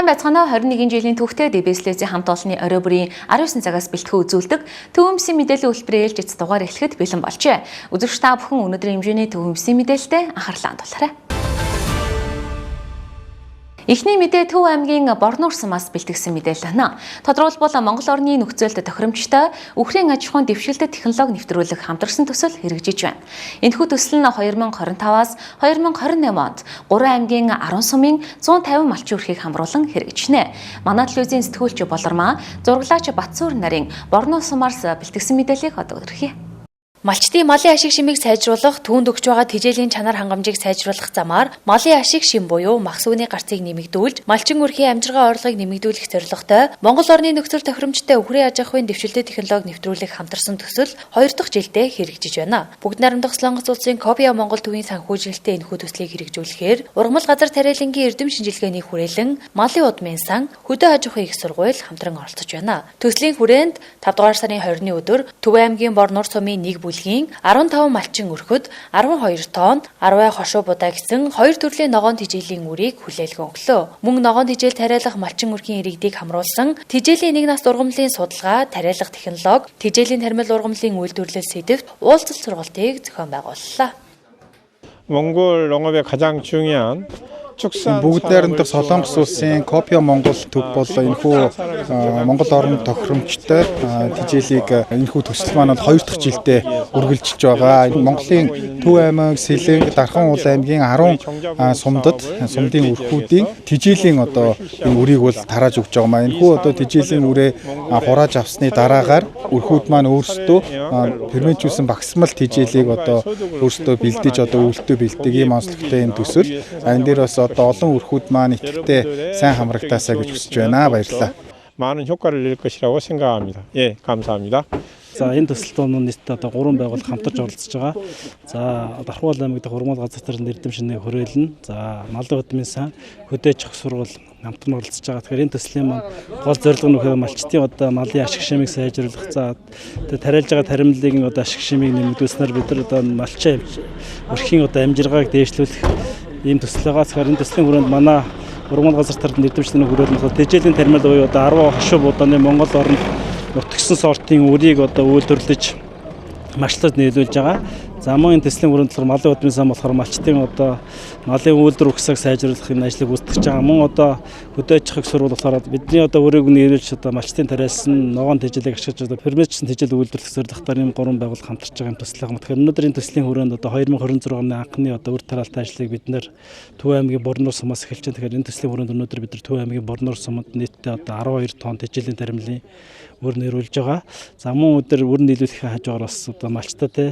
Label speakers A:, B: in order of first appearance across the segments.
A: Сайн байцгаана уу, 21 жилийн түүхтэй DBS телевизийн хамт олонны орой бүрийн 19 цагаас бэлтгэн үзүүлдэг Төв өмсийн мэдээллийн хөтөлбөрийн ээлжит дугаар эхлэхэд бэлэн болжээ. Үзэгч та бүхэн өнөөдрийн хэмжээний Төв өмсийн мэдээлэлтэй анхаарлаа хандуулаарай. Эхний мэдээ Төв аймгийн Борнуур сумаас бэлтгэсэн мэдээлэл байна. Тодорхойлбол, Монгол орны нөхцөлд тохиромжтой үхрийн аж ахуйн дэвшилтэт технологи нэвтрүүлэх хамтарсан төсөл хэрэгжиж байна. Энэхүү төсөл нь 2025-аас 2028 онд 3 аймгийн 10 сумын 150 малчин өрхийг хамруулан хэрэгжинэ. Манай телевизийн сэтгүүлч Болормаа, зураглаач Батсуур нарын Борнуур сумаас бэлтгэсэн мэдээллийг одоо өргөе.
B: Малчдын малын ашиг шимийг сайжруулах, түүнд өгч байгаа тэжээлийн чанар хангамжийг сайжруулах замаар малын ашиг шим буюу мах сүүний гарцыг нэмэгдүүлж, малчин өрхийн амжиргаа орлогыг нэмэгдүүлэх зорилготой Монгол орны нөхцөл тохиромжтой үхрийн аж ахуйн дэвшилтэт технологи нэвтрүүлэх хамтарсан төсөл хоёр дахь жилдээ хэрэгжиж байна. Бүгд найрамдах Солонгос улсын Кобиа Монгол төвийн санхүүжилттэй энэхүү төслийг хэрэгжүүлэхээр ургамал газар тариалангийн эрдэм шинжилгээний хүрээлэн, малын удмын сан, хөдөө аж ахуйн их сургууль хамтран оролцож байна. Төслийн хүрээнд 5 дугаар сарын 20-ны өдөр Төв аймгийн Борнуур сумын нэг бүлгийн 15 малчин өрхөд 12 тонн 10 хошуу будаа гэсэн хоёр төрлийн ногоон тэжээлийн үрийг хүлээлгэн өглөө. Мөн ногоон тэжээл тариалах малчин өрхийн иргэдийг хамруулсан тэжээлийн нэг нас ургамлын судалгаа, тариалах технологи, тэжээлийн тармил ургамлын үйлдвэрлэл сэдэвт уулзалт сургалтыг зохион байгууллаа.
C: 몽골 농업의 가장 중요한 축산
D: Бүгд найрамдах Солонгос улсын Копиа Монгол төв бол энэхүү Монгол орнд тохиромжтой тэжээлийг, энэхүү төсөл маань бол хоёр дахь жилдээ үргэлжилж байгаа. Монголын Төв аймаг, Сэлэнгэ, Дархан уул аймгийн 10 сумдад сумдын өрхүүдийн тэжээлийн одоо энэ үрийг бол тарааж өгч байгаа маа. Энэхүү одоо тэжээлийн үрээ хурааж авсны дараагаар өрхүүд маань өөрсдөө ферментжүүлсэн багасмал тэжээлийг одоо өөрсдөө бэлдэж, одоо үүлтөө бэлддэг ийм онцлогтой юм төсөл. Энэ дээр бас одоо олон өрхүүд маань идэвхтэй сайн хамрагдаасай гэж хүсэж байна. Баярлалаа.
C: 많은 효과를 낼 것이라고 생각합니다. 예, 감사합니다.
E: За, энэ төсөлд нь нийтдээ одоо гурван байгууллага хамтарч оролцож байгаа. За, Дархуул аймаг дахь ургамал газар тариалан эрдэм шинэ хүрээлэн, за, малын удмын сан, хөдөө аж ахуйн сургууль хамтран оролцож байгаа. Тэгэхээр энэ төслийн маань гол зорилго нь үхээр малчдын одоо малын ашиг шимийг сайжруулах, за, тэгээ тариалж байгаа таримлыг одоо ашиг шимийг нэмэгдүүлснээр бид нар одоо малчин өрхийн одоо амжиргааг дээшлүүлэх ийм төсөл байгаа. Тэгэхээр энэ төслийн хүрээнд манай ургамал газар тариалан эрдэм шинэ хүрээлэн болохоор тэжээлийн таримал буюу одоо 10 хошуу будааны Монгол оронд нутагсан сортын үрийг одоо үйлдвэрлэж маршлаж нийлүүлж байгаа. За, мөн энэ төслийн хүрээнд болохоор малын удмын сан болохоор малчдын одоо малын үйлдвэр угсааг сайжруулах энэ ажлыг гүйцэтгэж байгаа. Мөн одоо хөдөө аж ахуйн сургууль болохоор бидний одоо үрийг нийлүүлж одоо малчдын тариалсан ногоон тэжээлийг ашиглаж одоо ферментчсэн тэжээл үйлдвэрлэх зорилготоор ийм гурван байгууллага хамтарч байгаа юм төсөл байгаа. Тэгэхээр өнөөдөр энэ төслийн хүрээнд одоо 2026 оны анхны одоо үр тараалтай ажлыг бид нэр Төв аймгийн Борнуур сумаас эхэлж байна. Тэгэхээр энэ төслийн хүрээнд өнөөдөр бид нар Төв аймгийн Борнуур суманд нийтдээ одоо 12 тонн тэжээлийн таримлын үр нийлүүлж байгаа. За, мөн өдөр үр нийлүүлэхийн хажуугаар бас одоо малчтай те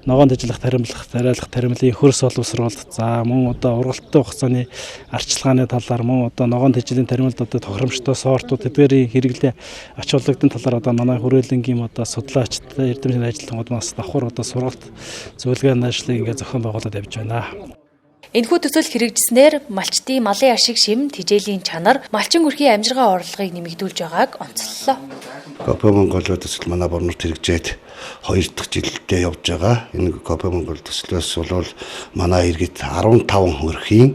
E: ногоон тэжлэх таримлах, тариалах таримлын хөрс боловсруулалт, за, мөн одоо ургалттай хугацааны арчилгааны талаар, мөн одоо ногоон тэжээлийн таримлалд одоо тохиромжтой сортууд, тэдгээрийн хэрэглээ ач холбогдсон талаар одоо манай хүрээлэнгийн одоо судлаачтай эрдэмтдийн ажилтнууд бас давхар одоо сургалт зөвлөгөөний ажлыг ингээд зохион байгуулад явж байна.
B: Энэхүү төсөл хэрэгжсэнээр малчдын малын ашиг шим, тэжээлийн чанар, малчин өрхийн амжиргаа орлогыг нэмэгдүүлж байгааг онцоллоо.
F: Копи Монгол төсөл манай Борнуурт хэрэгжээд хоёр дахь жилдээ явж байгаа. Энэ Копи Монгол төслөөс бол манай иргэд 15 өрхийн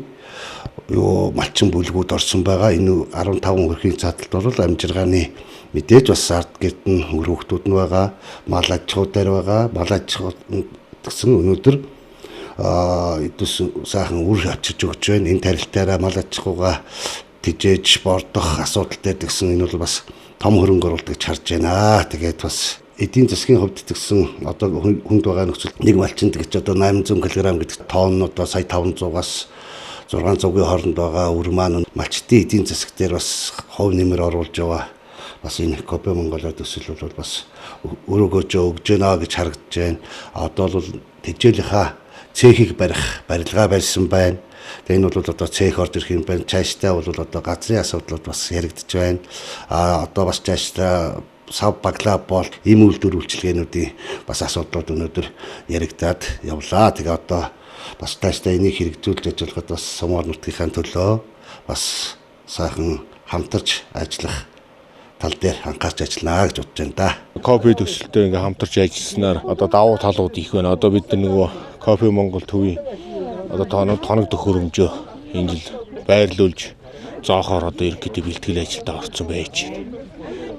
F: юу малчин бүлгүүд орсон байгаа. Энэ 15 өрхийн цааталд бол амжиргааны мэдээж бас ард гэрд нь үр хүүхдүүд нь байгаа, мал аж ахуй дээр байгаа. Мал аж ахуй гэсэн өнөөдөр эдүс сайхан үр авчирч өгч байна. Энэ тарилтаараа мал аж ахуйгаа тэжээж бордох асуудал дээр тэгсэн энэ бол бас том хөрөнгө оруулалт гэж харж байна. Тэгээд бас эдийн засгийн хувьд тэгсэн одоо хүнд байгаа нөхцөл нэг малчинд гэж одоо 800 кг гэдэг тонн одоо сая 500-аас 600-ийн хооронд байгаа үр маань малчдын эдийн засаг дээр бас хувь нэмэр оруулж байгаа. Бас энэ Копи Монголоо төсөл бол бас өрөөгөөж өгж байна гэж харагдаж байна. Одоо бол тэжээлийнхаа цехийг барих барилгаа барьсан байна. Тэгээ энэ бол одоо цех орж ирэх юм байна. Цаашдаа бол одоо газрын асуудлууд бас яригдж байна. А одоо бас цаашдаа сав баглаа бол ийм үйлдвэр үйлчилгээнүүдийн бас асуудлууд өнөөдөр яригдаад явлаа. Тэгээ одоо бас цаашдаа энийг хэрэгжүүлж ажиллахад бас сумаар нутгийнхаа төлөө бас сайхан хамтарч ажиллах тал дээр анхаарч ажиллана гэж бодож байна да.
G: Кофе төсөлтөй ингээ хамтарч ажилласнаар одоо давуу талууд их байна. Одоо бид нар нөгөө Кофе Монгол төвийн одоо тоног тохиромжоо энэ жил байрлуулж зоохоор одоо ерөнхийдөө бэлтгэл ажилдаа орсон байж байна.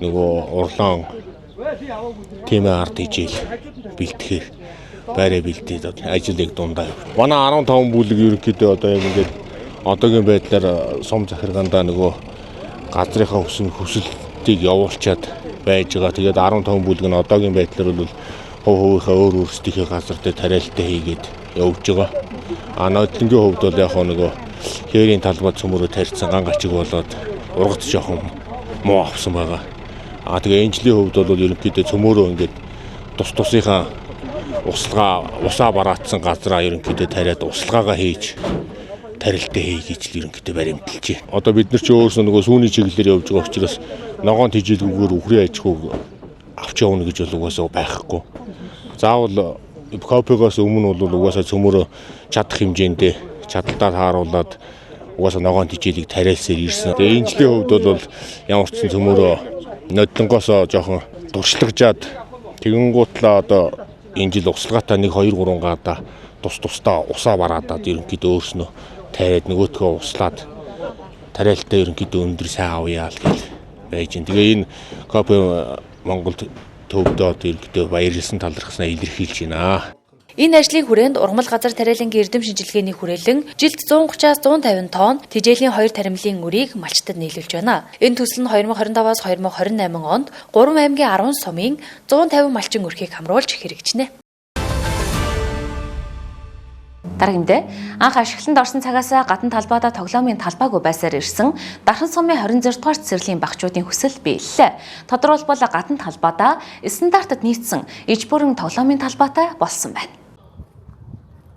G: Нөгөө урлаан тийм ард ижил бэлтгэхээр байраа бэлдээд ажил яг дундаа. Манай 15 бүлэг ерөнхийдөө одоо яг ингээд одоогийн байдлаар сум захиргаандаа нөгөө газрынхаа хүсэлтийг явуулчаад байж байгаа. Тэгээд 15 бүлэг нь одоогийн байдлаар бол хувь хувийнхаа өөр өөрсдийнхээ газар дээр тариалтай хийгээд явж байгаа. А нодлонгийн хувьд бол яг нөгөө хээрийн талбай цөмөрөө тарьсан ган гачиг болоод ургац жоохон муу авсан байгаа. А тэгээ энэ жилийн хувьд бол ерөнхийдөө цөмөрөө ингээд тус тусынхаа усаа бараатсан газраа ерөнхийдөө тариад услгаагаа хийж тарилтаа хий гэж л ерөнхийдөө баримталж байна. Одоо бид нар ч өөрсдөө нөгөө сүүний чиглэлээр явж байгаа учраас ногоон тэжээлгүйгээр үхрийн аж ахуйг авч явна гэж бол угаасаа байхгүй. Заавал кофегоос өмнө бол угаасаа цөмөрөө чадах хэмжээндээ чадaltaа тааруулаад угаасаа ногоон тэжээлийг тариалсаар ирсэн. Тэгээ энэ жилийн хувьд бол ямар ч цөмөрөө нодлонгоосоо жоохон туршлагажаад тэгэнгүүтлээ одоо энэ жил услгаатай 1 2 3 гадаа тус тусдаа усаа бараадаад ерөнхийдөө өөрснөө тариад нөгөөтгөө услаад тариалтай ерөнхийдөө өндөр сайн авъя л гэж байж байна. Тэгээ энэ кофе Монголд төвдөө одоо ерөнхийдөө баярлсан талархснаа илэрхийлж байна.
B: Энэ ажлын хүрээнд ургамал газар тариалангийн эрдэм шинжилгээний хүрээлэн жилд 130-аас 150 тонн тэжээлийн 2 таримлын үрийг малчтад нийлүүлж байна. Энэ төсөл нь 2025-аас 2028 онд 3 аймгийн 10 сумын 150 малчин өрхийг хамруулж хэрэгжинэ.
A: Дараагийн мэдээ. Анх ашиглалтанд орсон цагаас гадна талбайдаа тоглоомын талбайгүй байсаар ирсэн Дархан сумын 26 дугаар цэцэрлэгийн багчуудын хүсэл биеллээ. Тодорхойлбол гадна талбайдаа стандартад нийцсэн иж бүрэн тоглоомын талбайтай болсон байна.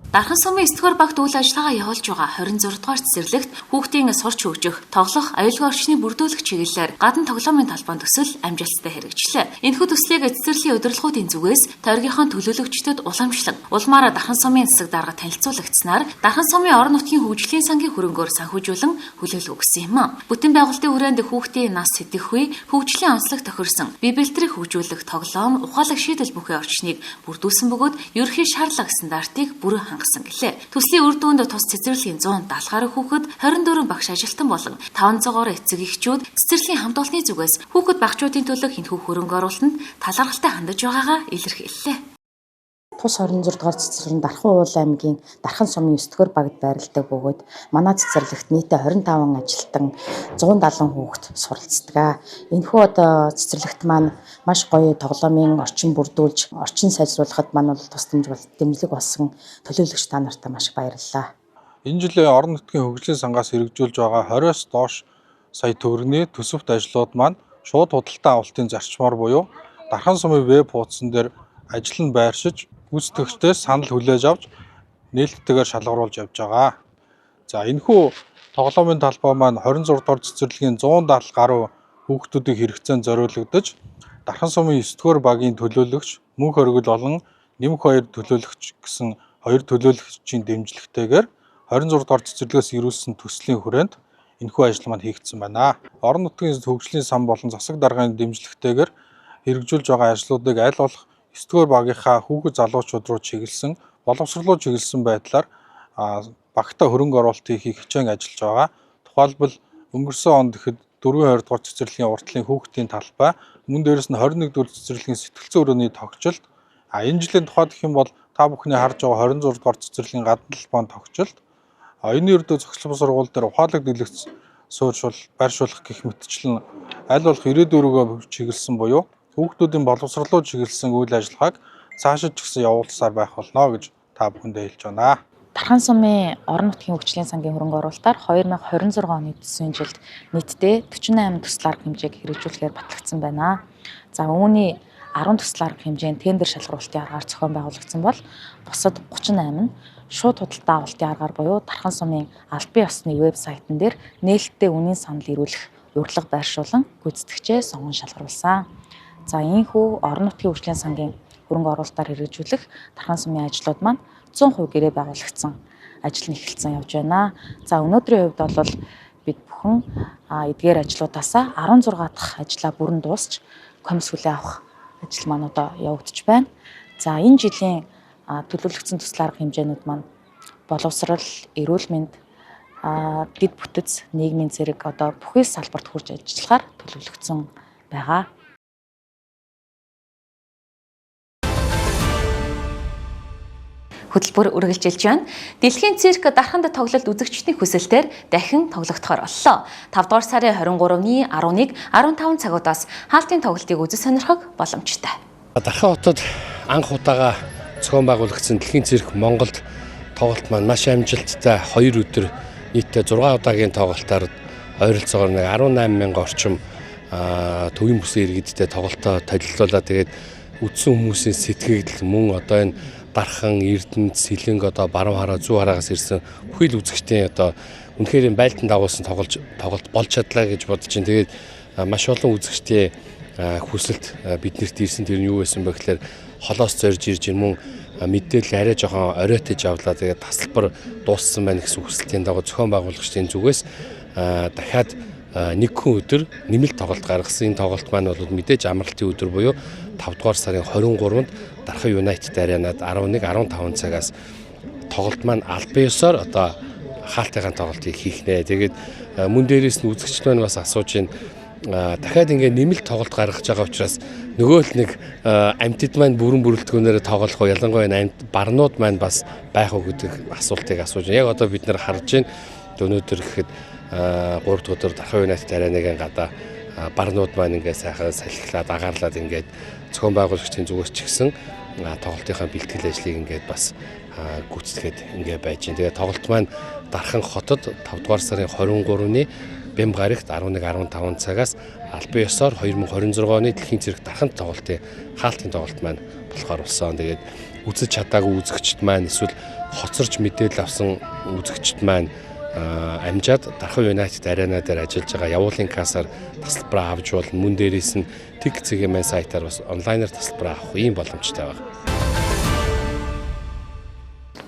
A: Дархан сумын 9 дугаар багт үйл ажиллагаа явуулж байгаа 26 дугаар цэцэрлэгт хүүхдийн сурч хөгжих, тоглох, аюулгүй орчныг бүрдүүлэх чиглэлээр гадна тоглоомын талбайн төсөл амжилттай хэрэгжлээ. Энэхүү төслийг цэцэрлэгийн удирдлагуудын зүгээс тойргийнхаа төлөөлөгчдөд уламжлан улмаар Дархан сумын засаг дарга танилцуулагдсанаар Дархан сумын орон нутгийн хөгжлийн сангийн хөрөнгөөр санхүүжүүлэн хүлээлт өгсөн юм. Бүтэн байгуулалтын хүрээнд хүүхдийн нас сэдэхгүй, хөгжлийн онцлог тохирсон, бие бэлтрийг хөгжүүлэх тоглоом, ухаалаг шийдэл бүхий орчныг бүрдүүлсэн бөгөөд ерөнхий шаардлага стандартыг бүрэн хангасан гэлээ. Төслийн үр дүнд тус цэцэрлэгийн 170 гаруй хүүхэд, 24 багш ажилтан болон 500 гаруй эцэг эхчүүд цэцэрлэгийн хамт олонны зүгээс хүүхэд багчуудын төлөө энэхүү хөрөнгө оруулалтанд талархалтай хандаж байгаагаа илэрхийллээ.
H: Тус 26 дугаар цэцэрлэг нь Дархан уул аймгийн Дархан сумын 9 дугаар багт байрладаг бөгөөд манай цэцэрлэгт нийтдээ 25 ажилтан 170 хүүхэд суралцдаг. Энэхүү одоо цэцэрлэгт маань маш гоё тоглоомын орчин бүрдүүлж, орчин сайжруулахад маань бол тус дэмжлэг болсон төлөөлөгч та нартай маш баярлалаа.
I: Энэ жилийн орон нутгийн хөгжлийн сангаас хэрэгжүүлж байгаа 20-оос доош сая төгрөгийн төсөвт ажлууд маань шууд худалдан авалтын зарчмаар буюу Дархан сумын веб хуудсан дээр ажил нь байршиж гүйцэтгэгчдээс санал хүлээж авч нээлттэйгээр шалгаруулж явж байгаа. За энэхүү тоглоомын талбай маань 26 дугаар цэцэрлэгийн 170 гаруй хүүхдүүдийн хэрэгцээнд зориулагдаж Дархан сумын 9 дугаар багийн төлөөлөгч Мөнх Оргил болон Нэмэх хоёр төлөөлөгч гэсэн хоёр төлөөлөгчийн дэмжлэгтэйгээр 26 дугаар цэцэрлэгээс ирүүлсэн төслийн хүрээнд энэхүү ажил маань хийгдсэн байна. Орон нутгийн хөгжлийн сан болон засаг даргын дэмжлэгтэйгээр хэрэгжүүлж байгаа ажлуудыг аль болох 9 дугаар багийнхаа хүүхэд залуучууд руу чиглэсэн, боловсрол руу чиглэсэн байдлаар багтаа хөрөнгө оруулалт хийхийг хичээн ажиллаж байгаа. Тухайлбал өнгөрсөн онд гэхэд 4-20 дугаар цэцэрлэгийн уртлын хүүхдийн талбай, мөн дээрээс нь 21 дугаар цэцэрлэгийн сэтгэл зүйн өрөөний тогтчлт, энэ жилийн тухайд гэх юм бол та бүхний харж байгаа 26 дугаар цэцэрлэгийн гадна талбайн тогтчлт, энэ ердөө зохицлон сургууль дээр ухаалаг дэлгэц суурьшуул, байршуулах гэх мэтчлэн аль болох ирээдүйн чиглэсэн буюу хүүхдүүдийн боловсрол руу чиглэсэн үйл ажиллагааг цаашид ч гэсэн явуулсаар байх болно гэж та бүхэндээ хэлж байна.
H: Дархан сумын орон нутгийн хөгжлийн сангийн хөрөнгө оруулалтаар 2026 оны төсвийн жилд нийтдээ 48 төсөл арга хэмжээг хэрэгжүүлэхээр батлагдсан байна. За үүний 10 төсөл арга хэмжээнд тендер шалгаруулалтын аргаар зохион байгуулагдсан бол бусад 38 нь шууд худалдаа авалтын аргаар буюу Дархан сумын албан ёсны вебсайтн дээр нээлттэй үнийн санал ирүүлэх урилга байршуулан гүйцэтгэгчээ сонгон шалгаруулсан. За ийхүү орон нутгийн хөгжлийн сангийн хөрөнгө оруулалтаар хэрэгжүүлэх Дархан сумын ажлууд маань 100% гэрээ байгуулагдсан ажил нь эхэлсэн явж байна. За өнөөдрийн хувьд бол бид бүхэн эдгээр ажлуудаасаа 16 дахь ажлаа бүрэн дуусч комисс хүлээн авах ажил маань одоо явагдаж байна. За энэ жилийн төлөвлөгдсөн төсөл арга хэмжээнүүд маань боловсрал, эрүүл мэнд, дэд бүтэц, нийгмийн зэрэг одоо бүхий салбарт хүрж ажиллахаар төлөвлөгдсөн байгаа.
A: Хөтөлбөр үргэлжилж байна. Дэлхийн цирк Дарханд тоглолт үзэгчдийн хүсэлтээр дахин тоглогдохоор боллоо. 5 дугаар сарын 23-ны 11, 15 цагуудаас хаалтын тоглолтыг үзэж сонирхох боломжтой.
F: Дархан хотод анх удаага зохион байгуулагдсан Дэлхийн цирк Монголд тоглолт маань маш амжилттай 2 өдөр нийтдээ 6 удаагийн тоглолтоор ойролцоогоор нэг 18 мянган орчим төвийн бүсийн иргэдтэй тоглолтоо толилуулаа. Тэгээд үдсэн хүмүүсийн сэтгэгдэл мөн одоо энэ Дархан, Эрдэнэт, Сэлэнг одоо баруун хараа, зүүн хараагаас ирсэн бүхий л үзэгчдийн одоо үнэхээр байлдан дагуулсан тоглолт болж чадлаа гэж бодож байна. Тэгээд маш олон үзэгчдийн хүсэлт биднэрт ирсэн. Тэр нь юу байсан бэ гэхээр холоос зорж ирж мөн мэдээлэл арай жоохон оройтож авлаа. Тэгээд тасалбар дууссан байна гэсэн хүсэлтийн дагуу зохион байгуулагчдын зүгээс дахиад нэг хүн өдөр нэмэлт тоглолт гаргасан. Энэ тоглолт маань бол мэдээж амралтын өдөр буюу 5 дугаар сарын 23-нд Дархан Юнайтед аренад 11, 15 цагаас тоглолт маань албан ёсоор одоо хаалтынхаа тоглолтыг хийх нэ. Тэгээд мөн дээрээс нь үзэгчд маань бас асууж байна. Дахиад ингээд нэмэлт тоглолт гаргаж байгаа учраас нөгөө л нэг амьтад маань бүрэн бүрэлдэхүүнээр тоглох уу, ялангуяа энэ амьт барнууд маань бас байх уу гэдэг асуултыг асууж байна. Яг одоо бид нар харж байна. Өнөөдөр гэхэд 3 дахь өдөр Дархан Юнайтед ареныг гадаа барнууд маань ингээд сайхан салхилаад агаарлаад ингээд зохион байгуулагчдын зүгээс ч гэсэн тоглолтынхаа бэлтгэл ажлыг ингээд бас гүйцэтгэхэд ингээд байж байна. Тэгээ тоглолт маань Дархан хотод 5 дугаар сарын 23-ны Бэм гарагт 11, 15 цагаас албан ёсоор 2026 оны Дэлхийн цирк Дархан тоглолтын хаалтын тоглолт маань болохоор болсон. Тэгээд үзэж чадаагүй үзэгчд маань эсвэл хоцорч мэдээлэл авсан үзэгчд маань амжаад Дархан Юнайтед арена дээр ажиллаж байгаа явуулын кассаар тасалбараа авч болно. Мөн дээрээс нь тэг цэгийн сайтаар бас онлайнаар тасалбараа авах ийм боломжтой байна.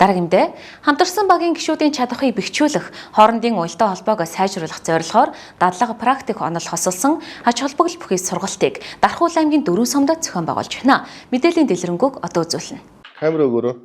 A: Дараагийн мэдээ, хамтарсан багийн гишүүдийн чадварыг бэхжүүлэх, хоорондын уялдаа холбоог сайжруулах зорилгоор дадлага практик онол хосолсон ач холбогдол бүхий сургалтыг Дархуул аймгийн 4 сумд зохион байгуулж байна. Мэдээллийн дэлгэрэнгүй одоо үзүүлнэ.
J: Камера өгөөрэй.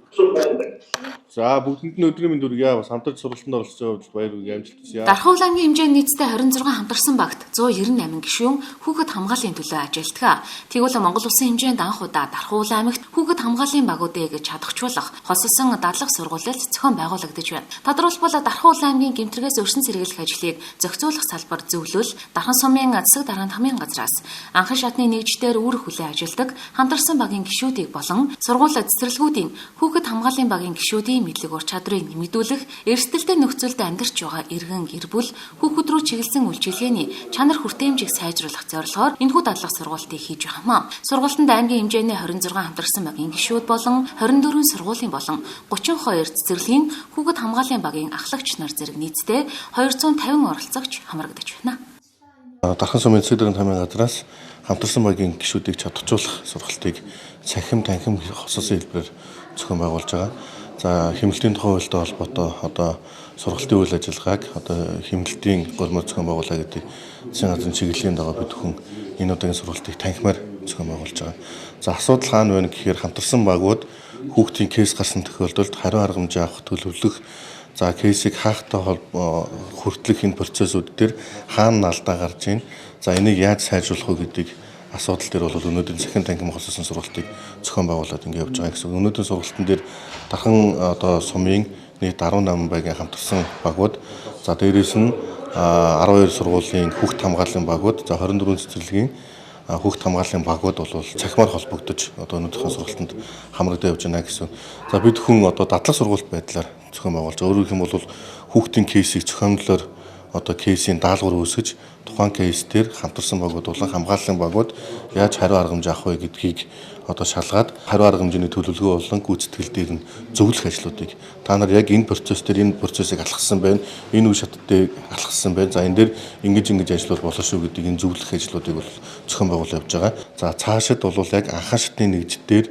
J: За бүгдэнд нь өдрийн мэнд хүргье. Бас хамтарч сургалтанд оролцож байгаа бол баяр хүргэе, амжилт хүсье.
A: Дархуул аймгийн хэмжээнд нийтдээ 26 хамтарсан багт 198 гишүүн хүүхэд хамгааллын төлөө ажилладаг. Тэгвэл Монгол улсын хэмжээнд анх удаа Дархуул аймагт хүүхэд хамгааллын багуудыг чадахжуулах хосолсон дадлага сургуулилт зохион байгуулагдаж байна. Тодорхойлбол Дархуул аймгийн гэмтрэгээс өрсөн сэргийлэх ажлыг зохицуулах салбар зөвлөл Дархан сумын засаг даргын хамгийн газраас анхан шатны нэгждээр үүрэг хүлээн ажилладаг хамтарсан багийн гишүүдийг болон сургууль цэцэрлэгүүдийн хүүхэд хамгааллын багийн гишүүдийн мэдлэг ур чадварыг нэмэгдүүлэх, эрсдэлтэй нөхцөлд амьдарч байгаа иргэн гэр бүл хүүхэд рүү чиглэсэн үйлчилгээний чанар хүртээмжийг сайжруулах зорилгоор энэхүү дадлага сургалтыг хийж байгаа юм. Сургалтанд аймгийн хэмжээний 26 хамтарсан багийн гишүүд болон 24 сургуулийн болон 32 цэцэрлэгийн хүүхэд хамгааллын багийн ахлагч нар зэрэг нийтдээ 250 оролцогч хамрагдаж байна.
J: Дархан сумын засаг даргын хамгийн газраас хамтарсан багийн гишүүдийг чадваржуулах сургалтыг цахим, танхим хосолсон хэлбэрээр зохион байгуулж байгаа. За хэмнэлтийн тухай хуультай холбоотой одоо сургалтын үйл ажиллагааг одоо хэмнэлтийн гормоор зохион байгуулаа гэдэг засгийн газрын чиглэлийн дагуу бид хүн энэ удаагийн сургалтыг танхимаар зохион байгуулж байгаа. За асуудал хаана байна гэхээр хамтарсан багууд хүүхдийн кейс гарсан тохиолдолд хариу аргамжаа авах, төлөвлөх, за кейсийг хаахтай хүртлэх энэ процессууд дээр хаана алдаа гарч ийн, за энийг яаж сайжруулах вэ гэдэг асуудал дээр бол өнөөдрийн цахим танхим хосолсон сургалтыг зохион байгуулад ингэ явж байгаа гэсэн. Өнөөдрийн сургалтын дээр Дархан одоо сумын нийт 18 багийн хамтарсан багууд, за дээрээс нь 12 сургуулийн хүүхд хамгааллын багууд, за 24 цэцэрлэгийн хүүхд хамгааллын багууд бол цахимаар холбогдож одоо өнөөдрийн сургалтанд хамрагдаж явж байна гэсэн. За бид хүн одоо дадлага сургалт байдлаар зохион байгуулж байгаа. Өөрөөр хэлбэл бол хүүхдийн кейсийг зохиомлоор одоо кейсийн даалгавар үүсгэж тухайн кейс дээр хамтарсан багууд болон хамгааллын багууд яаж хариу аргамж авах вэ гэдгийг одоо шалгаад хариу арга хэмжээний төлөвлөгөө болон гүйцэтгэл дээр нь зөвлөх ажлуудыг та нар яг энэ процесс дээр энэ процессыг алхсан байна, энэ үе шаттай алхсан байна. За энэ дээр ингэж ингэж ажиллавал болно шүү гэдэг энэ зөвлөх ажлуудыг бол зохион байгуулаад явж байгаа. За цаашид бол яг анхан шатны нэгжид дээр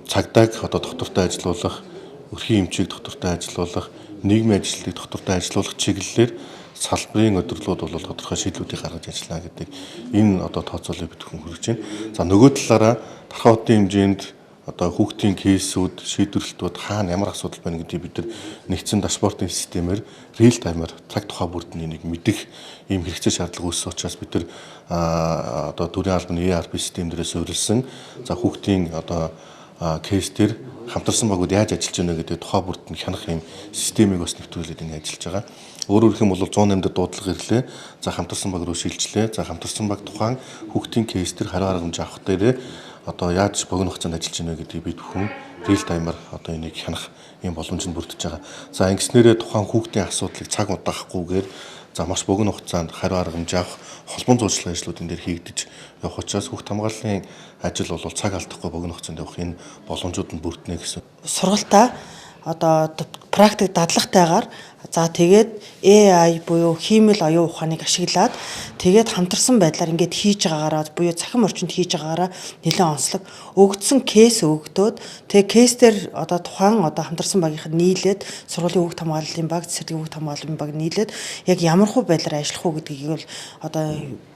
J: цагдааг одоо доктортой ажиллуулах, өрхийн эмчийг доктортой ажиллуулах, нийгмийн ажилтныг доктортой ажиллуулах чиглэлээр салбарын өдөрлүүд бол тодорхой шийдлүүдийг гаргаж ажиллана гэдэг энэ одоо тооцоолыг бид хүн хүргэж байна. За нөгөө талаараа Дархан хотын хэмжээнд Одоо хүүхдийн case үүд, шийдвэрлэлтүүд хаана ямар асуудал байна гэдгийг бид нар нэгдсэн dashboard ын системээр real time аар цаг тухай бүрд нэг мэдэх ийм хэрэгцээ шаардлага үүссэн учраас бид нар одоо төрийн албаны ERP систем дээрээ суурилсан, за, хүүхдийн одоо case дээр хамтарсан багууд яаж ажиллаж байна гэдэг тухай бүрд нь хянах юм системийг бас нэвтрүүлээд ингэ ажиллаж байгаа. Өөрөөр хэлэх юм бол 108 дээр дуудлага ирлээ. За, хамтарсан баг руу шилжлээ. За, хамтарсан баг тухайн хүүхдийн case дээр хариу арга хэмжээ авах дээрээ одоо яаж богино хугацаанд ажиллаж байна гэдгийг бид бүхэн real time аар одоо энийг хянах ийм боломж нь бүрдэж байгаа. За, ингэснээрээ тухайн хүүхдийн асуудлыг цаг удаахгүйгээр, за, маш богино хугацаанд хариу арга хэмжээ авах, холбон зуучлах ажлууд энэ дээр хийгдэж явах учраас хүүхд хамгааллын ажил бол цаг алдахгүй богино хугацаанд явах энэ боломжууд нь бүрднэ гэсэн.
K: Сургалтаа одоо практик дадлагтайгаар, за, тэгээд AI буюу хиймэл оюун ухааныг ашиглаад, тэгээд хамтарсан байдлаар ингээд хийж байгаагаараа буюу цахим орчинд хийж байгаагаараа нэлээд онцлог өгдсөн case өгдөөд, тэгээд case дээр одоо тухайн одоо хамтарсан багийнх нь нийлээд, сургуулийн хүүхд хамгааллын баг, цэцэрлэгийн хүүхд хамгааллын баг нийлээд яг ямархуу байдлаар ажиллах уу гэдгийг бол одоо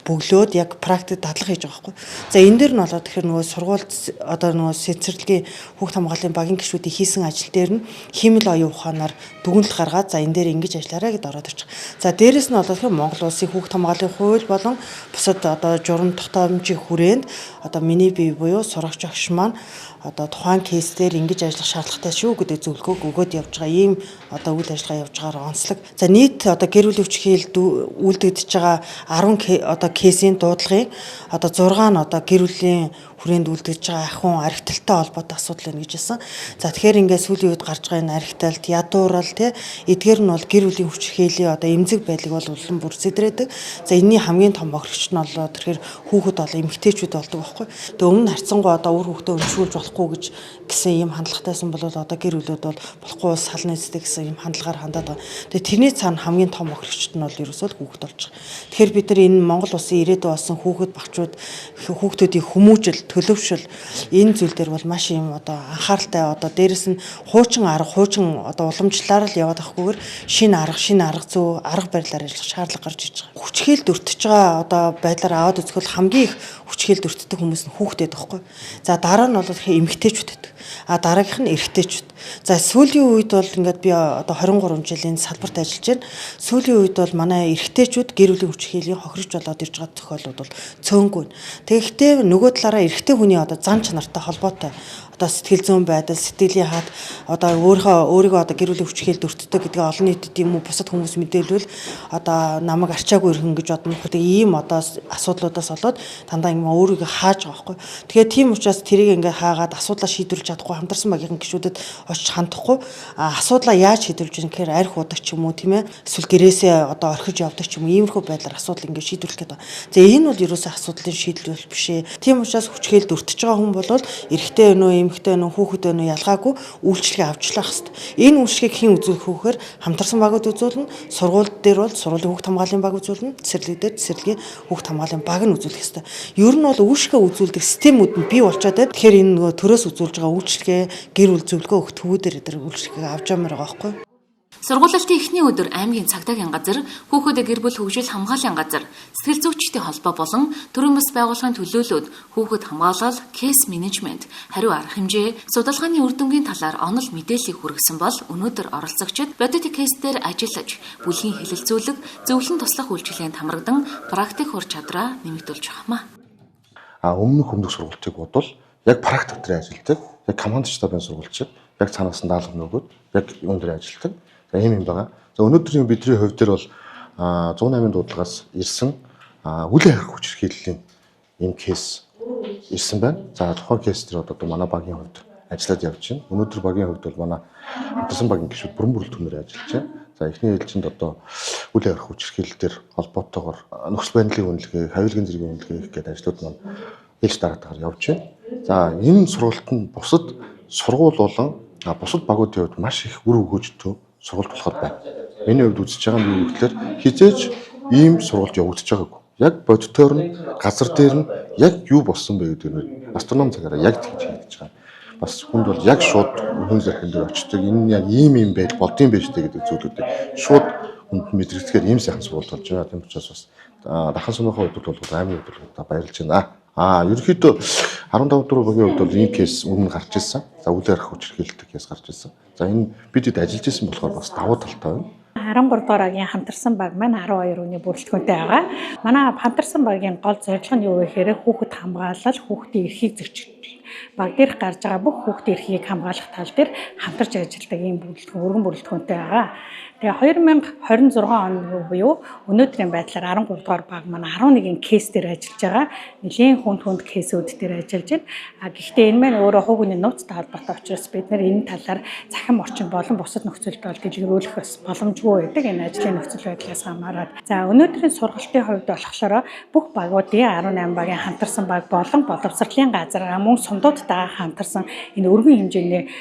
K: бөглөөд яг практик дадлага хийж байгаа байхгүй. За, энэ дээр нь болоод тэгэхээр нөгөө сургууль одоо нөгөө цэцэрлэгийн хүүхд хамгааллын багийн гишүүдийн хийсэн ажил дээр нь хиймэл оюун ухаанаар дүгнэлт гаргаад, за, энэ дээр ингэж ажиллаарай гэдээ ороод ирчих. За, дээрэс нь болоод тэгэхээр Монгол улсын хүүхд хамгааллын хууль болон бусад одоо журам тогтоомжийн хүрээнд одоо миний бие буюу сурагч огш маань одоо тухайн case дээр ингэж ажиллах шаардлагатай шүү гэдэг зөвлөгөөг өгөөд явж байгаа ийм одоо үйл ажиллагаа явж байгаагаар онцлог. За, нийт одоо гэр бүлийн хүчирхийлэлд үйлдэгдэж байгаа 10 одоо case ийн дуудлагын одоо 6 нь одоо гэр бүлийн хүрээнд үлдэж байгаа ахиун архиталтай холбоотой асуудал байна гэж хэлсэн. За, тэгэхээр ингээд сүүлийн үед гарч байгаа энэ архиталт, ядуурал те, эдгээр нь бол гэр бүлийн хүчирхийллийн одоо эмзэг байдлыг бол улам бүр сэдрээдэг. За, энэний хамгийн том бохирогч нь болоо тэгэхээр хүүхэд бол эмэгтэйчүүд болдог байхгүй. Тэгээ өмнө харьцангуй одоо үр хүүхдээ өнчгүүлж болохгүй гэж гэсэн ийм хандлагатайсан бол одоо гэр бүлүүд бол болохгүй сална эздэг гэсэн ийм хандлагаар хандаад байгаа. Тэгээ тэрний цаана хамгийн том бохирогчд нь бол ерөөсөө л хүүхэд болж байгаа. Тэгэхээр бид нар энэ Монгол улсын ирээдүй болсон хүүхэд багчууд, хүүхдүүдийн хүмүүжил, төлөвшөл энэ зүйл дээр бол маш юм одоо анхааралтай, одоо дээрэс нь хуучин арга, хуучин одоо уламжлалаар л яваад авахгүйгээр шинэ арга зүй, арга барилаар ажиллах шаардлага гарч иж байгаа. Хүчирхийлэлд өртөж байгаа одоо байдлаар аваад үзэхэл хамгийн их хүчирхийлэлд өртдөг хүмүүс нь хүүхдүүд байхгүй. За, дараа нь бол эмэгтэйчүүд байдаг. А дараагийнх нь эрэгтэйчүүд. За, сүүлийн үед бол ингээд би одоо 23 жилийн салбарт ажиллаж байна. Сүүлийн үед бол манай эрэгтэйчүүд гэр бүлийн хүчирхийллийн хохирогч болоод ирж байгаа тохиолдлууд бол цөөнгүй. Тэгэхдээ нөгөө талаараа эрэгтэй хүний одоо зан чанартай холбоотой одоо сэтгэл зүйн байдал, сэтгэлийн хат, одоо өөрийгөө одоо гэр бүлийн хүчирхийлэлд өртдөг гэдгээ олон нийтэд юм уу бусад хүмүүс мэдээлвэл одоо намайг арчаагүй ирхэн гэж бодно. Тэгээ ийм одоо асуудлуудаас болоод дандаа юм өөрийгөө хааж байгаа байхгүй. Тэгэхээр тийм учраас тэрийг ингээ хаагаад асуудлаа шийдвэрлэж чадахгүй, хамтарсан багийн гишүүдэд очиж хандахгүй, асуудлаа яаж шийдвэрлэж байгаа гэхээр арх удаг ч юм уу, тийм ээ, эсвэл гэрээсээ одоо орхиж явдаг ч юм уу, иймэрхүү байдлаар асуудал ингээ шийдвэрлэх гэдэг. За, энэ бол ерөөсөө асуудлын шийдэл биш ээ. Тийм учраас хүчирхийлэлд өртөж байгаа хүн бол эрэгтэй өнөө, эмэгтэй өнөө, хүүхэд өнөө ялгаагүй үйлчилгээ авчлах хэвээр. Энэ үйлчилгээг хэн үзүүлэх вэ гэхээр хамтарсан багууд үзүүлнэ, сургууль дээр бол сургуулийн хүүхд хамгааллын баг үзүүлнэ, цэцэрлэг дээр цэцэрлэгийн хүүхд хамгааллын баг нь үзүүлэх хэвээр. Ер нь бол үйлчилгээ үзүүлдэг системүүд нь бий болчоод байна. Тэгэхээр энэ нөгөө төрөөс үзүүлж байгаа үйлчилгээ, гэр бүл зөвлөгөө өгөх төвүүдээр энэ үйлчилгээг авч явмаар байгаа байхгүй юу?
A: Сургуулалтын эхний өдөр аймгийн цагдаагийн газар, хүүхэд гэр бүл хөгжил хамгааллын газар, сэтгэл зүйчдийн холбоо болон төрийн бас байгууллагын төлөөлөлд хүүхэд хамгаалал, case management, хариу арга хэмжээ, судалгааны үр дүнгийн талаар онол мэдээллийг хүргэсэн бол өнөөдөр оролцогчид бодит case дээр ажиллаж, бүлгийн хэлэлцүүлэг, зөвлөн туслах үйлчилгээнд хамрагдан практик ур чадвараа нэмэгдүүлж байгаа юм а.
L: А өмнөх сургалтыг бодвол яг практик дээр ажилладаг, яг команд штабын сургалтчид яг цаанаас нь даалгавар нөгөөд яг юун дээр ажилладаг. За, ийм юм байгаа. За, өнөөдрийн бидний хувь дээр бол 108 дуудлагаас ирсэн үлийн харих хүчирхийллийн ийм case ирсэн байна. За, тухайн case дээр одоо манай багийн хувьд ажиллаад явж байна. Өнөөдөр багийн хувьд бол манай хамтарсан багийн гишүүд бүрэн бүрэлдэхүүнээр ажиллаж байна. За, эхний ээлжинд одоо үл харих хүчирхийлэл дээр холбоотойгоор нөхцөл байдлын үнэлгээ, хавилгын зэргийн үнэлгээ гэдэг ажлууд маань ээлж дараатайгаар явж байна. За, энэ сургалт нь бусад сургууль болон бусад багуудын хувьд маш их үр өгөөжтэй сургалт болохоор байна. Миний хувьд үзэж байгаа нь юу гэхээр хэзээ ч ийм сургалт явагдаж байгаагүй. Яг бодитоор нь газар дээр нь яг юу болсон бэ гэдэг нь астроном цагаараа яг тэгж хийгдэж байгаа. Бас хүнд бол яг шууд хүн зэрхэн дээр очдог. Энэ нь яг ийм ийм байдал болдсон байж тээ гэдэг зүйлүүдийг шууд хүнд мэдрэгдэхээр ийм сайхан сургалт болж байгаа. Тийм учраас бас Дархан сумынхаа өдөр бол аймгийн өдөр баярлж байна. Ерөнхийдөө 15 дугаар багийн хувьд бол ийм case өмнө гарч ирсэн. За, үл харих хүчирхийлэлтэй case гарч ирсэн. За, энэ бид хэд ажиллаж исэн болохоор бас давуу талтай байна.
M: 13 дугаар багийн хамтарсан баг маань 12 хүний бүрэлдэхүүнтэй байгаа. Манай хамтарсан багийн гол зорилго нь юу вэ гэхээр хүүхэд хамгаалал, хүүхдийн эрхийг зөрчил, баг дээрх гарч байгаа бүх хүүхдийн эрхийг хамгаалах тал дээр хамтарч ажилладаг ийм бүрэлдэхүүн, өргөн бүрэлдэхүүнтэй байгаа. Тэгээ 2026 он буюу өнөөдрийн байдлаар 13 дугаар баг маань 11 case дээр ажиллаж байгаа. Нэлээн хүнд хүнд case үүд дээр ажиллаж байна. А гэхдээ энэ маань өөрөө хувь хүний нууцтай холбоотой учраас бид нар энэ талаар цахим орчин болон бусад нөхцөлд бол дэлгэрүүлэх бас боломжгүй байдаг. Энэ ажлын нөхцөл байдлаас хамаарат. За, өнөөдрийн сургалтын хувьд болохоор бүх багуудын 18 багийн хамтарсан баг болон боловсролын газар мөн сумдуудтайгаа хамтарсан энэ өргөн хэмжээний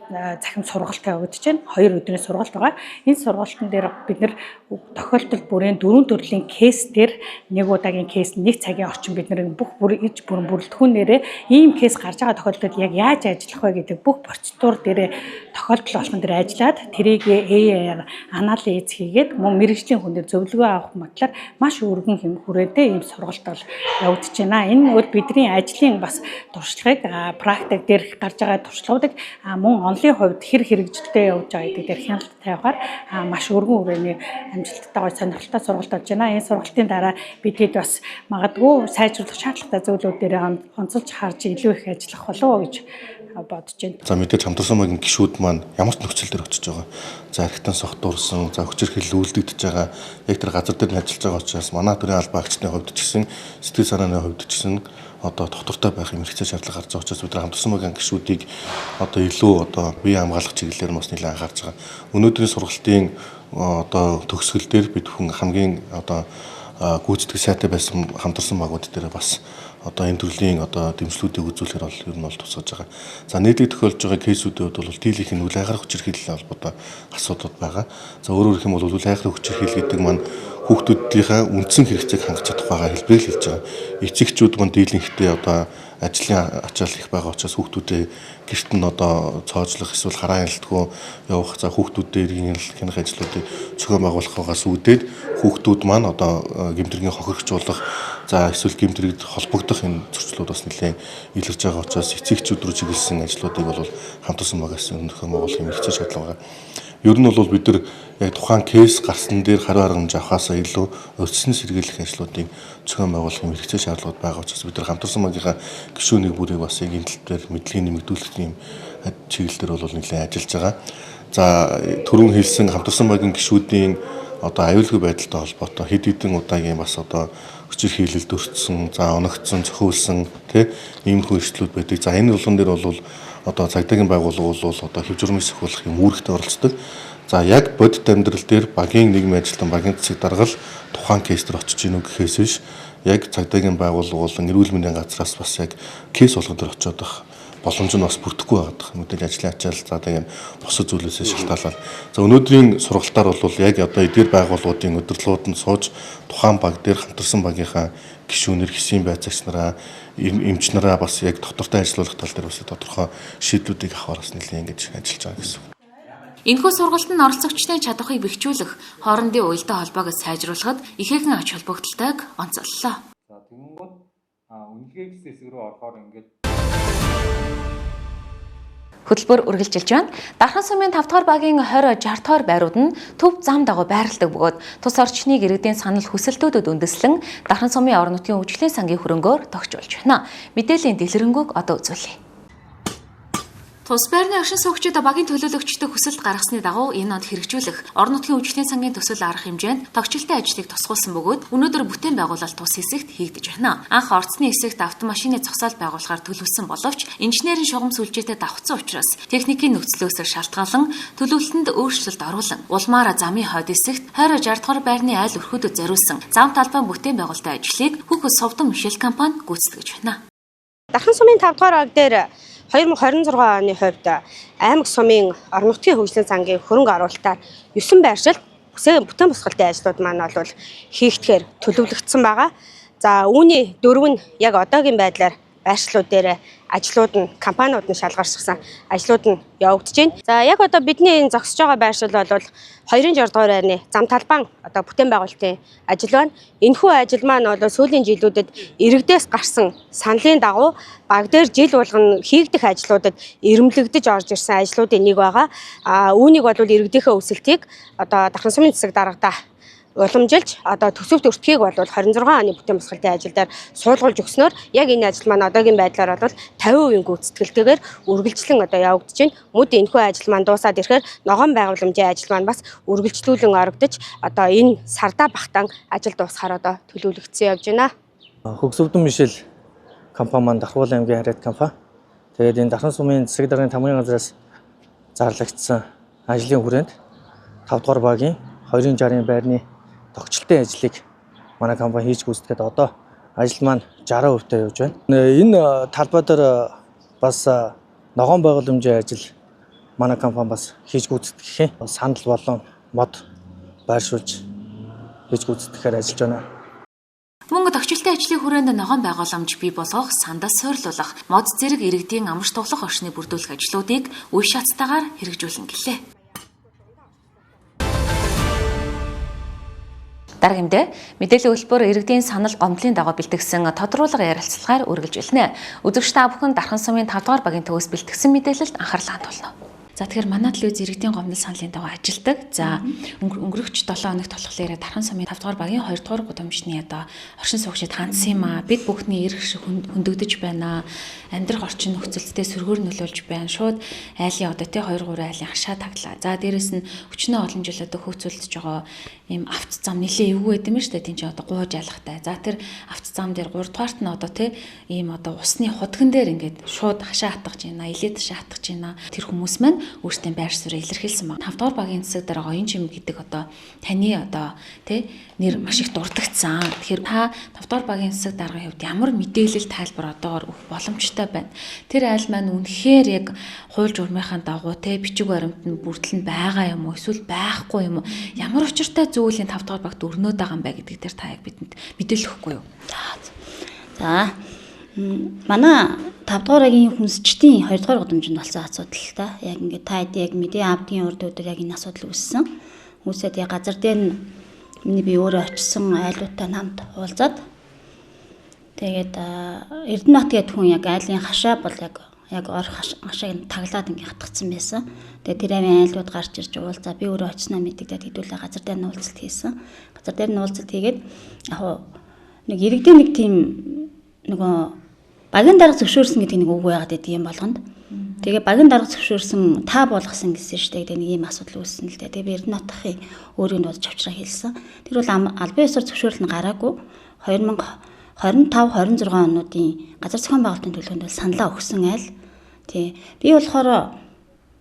M: цахим сургалт явагдаж байна. 2 өдрийн сургалт байгаа. Энэ сургалтын дээр бид нар тохиолдол бүрийн дөрвөн төрлийн case дээр нэг удаагийн case, нэг цагийн орчин бид нар бүх бүр иж бүрэн бүрэлдэхүүнээрээ ийм case гарч байгаа тохиолдолд яг яаж ажиллах вэ гэдэг бүх процедур дээрээ тохиолдол болгон дээр ажиллаад, тэрийг AI-аар анализ хийгээд, мөн мэргэжлийн хүн дээр зөвлөгөө авах матлаар маш өргөн хэм хүрээтэй ийм сургалт бол явагдаж байна. Энэ бол бидний ажлын бас туршлагыг, практик дээр гарч байгаа туршлагуудыг мөн онолын хувьд хэр хэрэгжилтэй явж байгаа гэдэг дээр хяналт тавихаар маш өргөн хүрээний амжилттай, гой сонирхолтой сургалт болж байна. Энэ сургалтын дараа бид хэд бас магадгүй сайжруулах шаардлагатай зүйлүүд дээр онцолж харж илүү их ажиллах болов уу гэж бодож байна.
J: За, мэдээж хамтарсан багийн гишүүд маань ямар ч нөхцөл дээр очиж байгаа. За, архитан согтуурсан, за, хүчирхийлэл үлдэгдэж байгаа. Яг тэр газар дээр нь ажиллаж байгаа учраас манай төрийн албан агчны хувьд ч гэсэн, сэтгэл санааны хувьд ч гэсэн одоо тогтвортой байх юм хэрэгцээ, шаардлага гарч байгаа учраас бид нар хамтарсан багийн гишүүдийг одоо илүү одоо бие хамгаалах чиглэлээр бас нэлээд анхаарч байгаа. Өнөөдрийн сургалтын одоо төгсгөл дээр бид хүн хамгийн одоо гүйцэтгэх сайтай байсан хамтарсан багууд дээр бас одоо энэ төрлийн одоо дэмжлүүдийг үзүүлэхээр бол ер нь бол тусгаж байгаа. За, нийтлэг тохиолдож байгаа case үүдийн хувьд бол дийлийнх нь үл хайгах хүчирхийлэл холбоотой асуудлууд байгаа. За, өөрөөр хэлэх юм бол үл хайгах хүчирхийлэл гэдэг маань хүүхдүүдийнхээ үндсэн хэрэгцээг хангах чадах байгаа хэлбэрийг хэлж байгаа. Эцэгчүүд маань дийлэнхдээ одоо ажлын ачаал их байгаа учраас хүүхдүүдээ гэрт нь одоо цоожлох эсвэл хараа хяналтгүй явах, за, хүүхдүүдээ эргийн хянах ажлуудыг зохион байгуулахаас үүдээд хүүхдүүд маань одоо гэмт хэргийн хохирогч болох, за, эсвэл гэмт хэрэгт холбогдох энэ зөрчлүүд бас нэлээд илэрч байгаа учраас эцэгчүүд рүү чиглэсэн ажлуудыг бол хамтарсан багаас зохион байгуулах юм хэрэгцээ, шаардлага байгаа. Ер нь бол бид нар яг тухайн case гарсан дээр хариу арга хэмжээ авахаасаа илүү урьдчилан сэргийлэх ажлуудыг зохион байгуулах юм хэрэгцээ, шаардлагууд байгаа учраас бид нар хамтарсан багийнхаа гишүүнийг бүрийг бас яг энэ тал дээр мэдлэгийг нэмэгдүүлэх юм чиглэл дээр бол нэлээд ажиллаж байгаа. За, түрүүн хэлсэн хамтарсан багийн гишүүдийн одоо аюулгүй байдалтай холбоотой хэд хэдэн удаагийн бас одоо хүчирхийлэлд өртсөн, за, оногдсон, цохиулсан тий иймэрхүү эрсдлүүд байдаг. За, энэ болгон дээр бол одоо цагдаагийн байгууллага бол одоо хэв журмыг сахиулах юм үүрэгтэй оролцдог. За, яг бодит амьдрал дээр багийн нийгмийн ажилтан, багийн засаг даргал тухайн case дээр очиж гинүү гэхээс биш, яг цагдаагийн байгууллага болон эрүүл мэндийн газраас бас яг case болгон дээр очиод байх боломж нь бас бүрдэхгүй байгаад байна. Мэдээж ажлын ачаал, за, тийм бусад зүйлээсээ шалтгаалаад. За, өнөөдрийн сургалтаар бол яг одоо эдгээр байгууллагуудын удирдлагууд нь сууж тухайн баг дээр хамтарсан багийнхаа гишүүнэр, хэсийн байцаагч нараа, эмч нараа бас яг тогтвортой ажиллуулах тал дээр бас тодорхой шийдлүүдийг авахар бас нэлээд ингэж ажиллаж байгаа гэсэн.
A: Энэхүү сургалтанд оролцогчдын чадварыг бэхжүүлэх, хоорондын уялдаа холбоог сайжруулахад ихээхэн ач холбогдолтойг онцоллоо.
N: За, тэгэнгүүт үнэлгээ гэсэн хэсэг рүү орохоор ингээд
A: Хөтөлбөр үргэлжилж байна. Дархан сумын 5 дугаар багийн 20 60 дугаар байрууд нь төв зам дагуу байрладаг бөгөөд тус орчныг иргэдийн санал хүсэлтүүдэд үндэслэн Дархан сумын орон нутгийн хөгжлийн сангийн хөрөнгөөр тохижуулж байна. Мэдээллийн дэлгэрэнгүйг одоо үзүүлье. Тус байрны оршин суугчид багийн төлөөлөгчдөд хүсэлт гаргасны дагуу энэ онд хэрэгжүүлэх орон нутгийн хөгжлийн сангийн төсөл арга хэмжээнд тогтчлолтой ажлыг тусгуулсан бөгөөд өнөөдөр бүтээн байгуулалт тус хэсэгт хийгдэж байна. Анх орцны хэсэгт автомашины зогсоол байгуулахаар төлөвлөсөн боловч инженерийн шугам сүлжээтэй давхцсан учраас техникийн нөхцлөөс шалтгаалan төлөвлөлтөнд өөрчлөлт оруулан улмаар замын хойд хэсэгт 20 60 дугаар байрны айл өрхүүдэд зориулсан зам талбайн бүтээн байгуулалтын ажлыг Хүүхэл Сувдан Мишель компани гүйцэтгэж байна.
O: Дархан сумын 5 дугаар баг дээр 2026 оны хувьд аймаг сумын орон нутгийн хөгжлийн сангийн хөрөнгө оруулалтаар 9 байршилд бүтээн босголтын ажлууд маань бол хийгдэхээр төлөвлөгдсөн байгаа. За, үүний дөрөв нь яг одоогийн байдлаар Байршлууд дээр ажлууд нь компаниуд нь шалгарчихсан ажлууд нь явагдаж байна. За яг одоо бидний энэ зогсож байгаа байршил бол 260 дугаар байрны зам талбайн одоо бүтээн байгуулалтын ажил байна. Энэхүү ажил маань бол сүүлийн жилүүдэд иргэдээс гарсан саналын дагуу баг дээр жил болгоно хийгдэх ажлуудад эрэмблэгдэж орж ирсэн ажлуудын нэг байгаа. Үүнийг бол иргэдийнхээ өсөлтийг одоо Дархан сумын засаг даргадаа уламжилж одоо төсөвт өртгийг бол 26 оны бүтээн босголтын ажил дээр суулгуулж өгснөөр яг энэ ажил маань одоогийн байдлаар бол 50% гүйцэтгэлтэйгээр үргэлжлэн одоо явагдаж байна. Мөд энэхүү ажил маань дуусаад ирэхээр ногоон байгууламжийн ажил маань бас үргэлжлүүлэн орогдож одоо энэ сардаа багтан ажил дуусахаар одоо төлөвлөгдсөн явж байна.
E: Хөгсөвдөн Мишель компани маань Дархуул аймгийн харьяат компани. Тэгээд энэ Дархан сумын засаг даргын тамгын газраас зарлагдсан ажлын хүрээнд 5 дугаар багийн 260-ын байрны тогтчлтын ажлыг манай компани хийж гүйцэтгээд одоо ажил маань 60% таа явж байна. Энэ талбай дээр бас ногоон байгууламжийн ажил манай компани бас хийж гүйцэтгэх юм. Сандал болон мод байршуулж хийж гүйцэтгэхээр ажиллаж байна.
A: Мөн тогтчлтын ажлын хүрээнд ногоон байгууламж бий болгох, сандал суйрлуулах, мод зэрэг иргэдийн амарч туглах орчныг бүрдүүлэх ажлуудыг үе шаттайгаар хэрэгжүүлнэ гэлээ. Дараагийн мэдээ мэдээллийн хөтөлбөр иргэдийн санал гомдлын дагуу бэлтгэсэн тодруулга ярилцлагаар үргэлжилнэ. Үзэгч та бүхэн Дархан сумын 5 дугаар багийн төвөөс бэлтгэсэн мэдээлэлд анхаарлаа хандуулна. За тэгэхээр манай телевиз иргэдийн гомдол саналын дагуу ажилладаг. За өнгөрөгч 7 хоногт болохоор Дархан сумын 5 дугаар багийн 2 дугаар гудамжны одоо оршин суугчид хандсан юм аа. Бид бүхний эрх шиг хөндөгдөж байна. Амьдрах орчин нөхцөлдөө сөргөөр нөлөөлж байна. Шууд айлын одоо тий 2 3 айлын хашаа таглаа. За дээрэс нь өчнөө олон жил одоо хөөцөлдөж байгаа ийм авто зам нэлээ эвгүй байд юм шүү дээ. Тин чи одоо гууж алхтай. За тэр авто зам дээр 3 дугаарт нь одоо тий ийм одоо усны худган дээр ингээд шууд хашаа хатгаж байна. Илээд хашаа хатгаж байна. Тэр хүмүүс маань өөрсдийн байр суурийг илэрхийлсэн байна. 5 дугаар багийн засаг дарга Оюун Чим гэдэг одоо таны одоо тий нэр маш их дурдгдсан. Тэгэхээр та 5 дугаар багийн засаг даргын хувьд ямар мэдээлэл тайлбар одоогор өгөх боломжтой байна? Тэр айл маань үнэхээр яг хууль журмынхаа дагуу тий бичиг баримт нь бүрдэл нь байгаа юм уу? Эсвэл байхгүй юм уу? Ямар учиртай зүйлийн 5 дугаар багт өрнөд байгаа юм бэ гэдэг дээр та яг бидэнд мэдээлэл өгөхгүй юу?
P: За. Манай 5 дугаар агийн хүнсчдийн 2 дугаар гудамжинд болсон асуудал л та. Яг ингээд та хэд яг мэдээ аавдгийн урд өдөр яг энэ асуудал үүссэн. Үүсээд яг газар дээр нь миний би өөрөө очисон айлуудтай хамт уулзаад тэгээд Эрдэнэбат гэдэг хүн яг айлын хашаа бол яг орох хашааг таглаад ингээд хатгацсан байсан. Тэгээд тэр авийн айлууд гарч ирж уулзаа. Би өөрөө очсноо мэдэгдээд хэдүүлээ газар дээр нь уулзалт хийсэн. Газар дээр нь уулзалт хийгээд яг нэг иргэдийн нэг тийм нөгөө багийн дарга зөвшөөрсөн гэдэг нэг үг байгаад байдаг юм болгонд. Тэгээ багийн дарга зөвшөөрсөн та болгосон гэсэн шүү дээ. Тэгээ нэг ийм асуудал үүссэн л дээ. Тэгээ би Эрдэнэбатын өөрийн дуудаж авчраа хэлсэн. Тэр бол албан ёсоор зөвшөөрөл нь гараагүй. 2025 26 онуудын газар зохион байгуулалтын төлөвөнд бол саналаа өгсөн айл. Тий. Би болохоор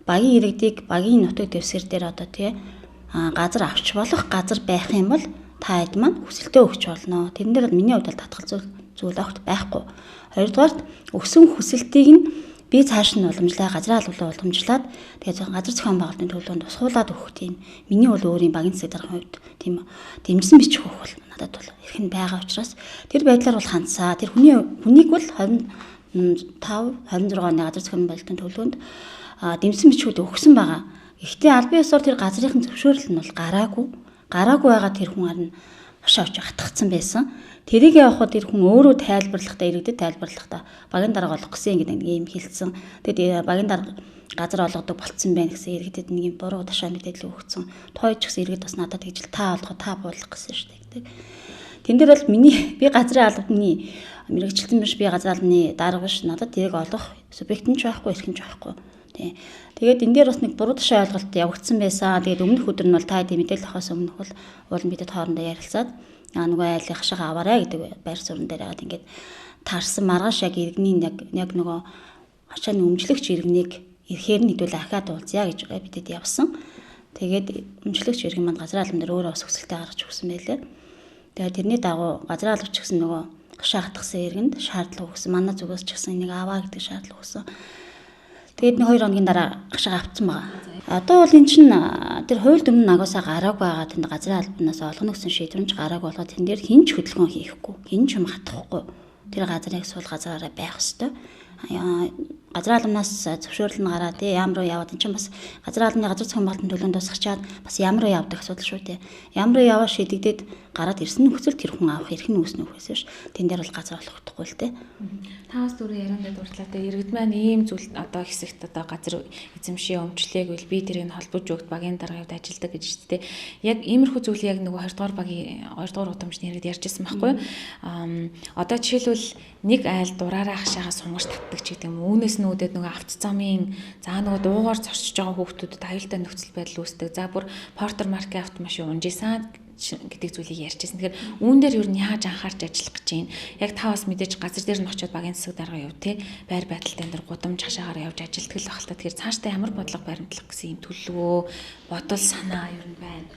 P: багийн иргэдийг багийн нутаг дэвсгэр дээр одоо тий газар авч болох газар байх юм бол та хэд маань хүсэлтээ өгч болно. Тэрэн дээр бол миний хувьд бол татгал зүйл огт байхгүй. Хоёрдугаарт өгсөн хүсэлтийг нь би цааш нь уламжлаа, газрын албалаа уламжлаад тэгээд газар зохион байгуулалтын төлөвлөгөөнд тусгуулад өгөх тийм миний бол өөрийн багийн засаг даргын хувьд тийм дэмжсэн бичих өгөх бол надад бол эрх нь байгаа учраас тэр байдлаар бол хандсаа. Тэр хүнийг бол 25 26 оны газар зохион байгуулалтын төлөвлөгөөнд дэмжсэн бичгүүд өгсөн байгаа. Гэхдээ албан ёсоор тэр газрын зөвшөөрөл нь бол гараагүй. Гараагүй байгаа тэр хүн харин хашаа очиж хатгацсан байсан. Тэрийг явахад тэр хүн өөрөө тайлбарлахдаа иргэдэд тайлбарлахдаа багийн дарга олох гэсэн гэдэг нэг юм хэлсэн. Тэгээд багийн дарга газар олгодог болцсон байна гэсэн иргэдэд нэг юм буруу ташаа мэдээлэл өгсөн. Тойч гэсэн иргэд бас надад тэгж л та олгоо та буулгах гэсэн шүү дээ гэдэг. Тэн дээр бол миний би газрын албаны мэргэжилтэн биш, би газрын албаны дарга биш. Надад тэрийг олгох субъект нь ч байхгүй, эрх нь ч байхгүй. Тий. Тэгээд энэ дээр бас нэг буруу ташаа ойлголт явагдсан байсан. Тэгээд өмнөх өдөр нь бол та хэдийн мэдээлэл авахаас өмнөх бол уулын бидэд хоорондоо ярилцаад нөгөө айлын хашаага аваарай гэдэг байр суурин дээр яагаад ингээд таарсан маргааш яг иргэний яг нөгөө хашааны өмчлөгч иргэнийг ирэхээр нь хэдүүл ахаад уулзъя гэж бидэд явсан. Тэгээд өмчлөгч иргэн манд газрын албан дээр өөрөө бас хүсэлтээ гаргаж өгсөн байлээ. Тэгээд тэрний дагуу газрын албач гэсэн нөгөө хашаа хатгсан иргэнд шаардлага өгсөн. Манай зүгээс ч гэсэн энийг аваа гэдэг шаардлага өгсөн. Тэгээд нэг 2 хоногийн дараа хашаага авцсан байгаа. Одоо бол эн чинь тэр хуульд өмнө нагуусаа гараагүй байгаа тэнд газрын албанаас олгоно гэсэн шийдвэр нь ч гараагүй болгоо тэн дээр хэн ч хөдөлгөөн хийхгүй, хэн ч юм хатахгүй. Тэр газар яг суул газраараа байх ёстой. Газрын албанаас зөвшөөрөл нь гараад тий яам руу яваад эн чинь бас газрын албаны газар зохион байгуулалтын төлөөнд дуусгачаад бас яам руу явдаг асуудал шүү дээ. Яам руу яваа шийдэгдээд гараад ирсэн нөхцөл тэр хүн авах эрх нь үүснэ үхээс биш. Тэн дээр бол газар олгохдохгүй л дээ.
A: Та бас түрүү яриандаа дурдлаа те иргэд маань ийм зүйл одоо хэсэгт одоо газар эзэмшээ өмчлээг үл би тэрийг холбож өгд багийн даргын хувьд ажилдаг гэж шүү дээ. Яг иймэрхүү зүйл яг нөгөө 20 дугаар багийн 2 дугаар удамжны иргэд ярьж ирсэн байхгүй юу? Одоо жишээлбэл нэг айл дураараа хашаага сунгаж татдаг ч гэдэг юм. Үүнээс нь үүдээд нөгөө авто замын за нөгөө дуугаар зорчиж байгаа хүүхдүүдэд аюултай нөхцөл байдал үүсдэг. За бүр Портер маркийн автомашин унжижсэн гэдэг зүйлийг ярьжсэн. Тэгэхээр үүн дээр юу нь яаж анхаарч ажиллах гэж байна? Яг та бас мэдээж газар дээр нь очиод багийн засаг дарга яв те байр байдалтай энэ гудамж хашаагаар явж ажилтгал байх л та. Тэгэхээр цаашдаа ямар бодлого баримтлах гэсэн юм төлөвлөгөө, бодол санаа юу нь байна?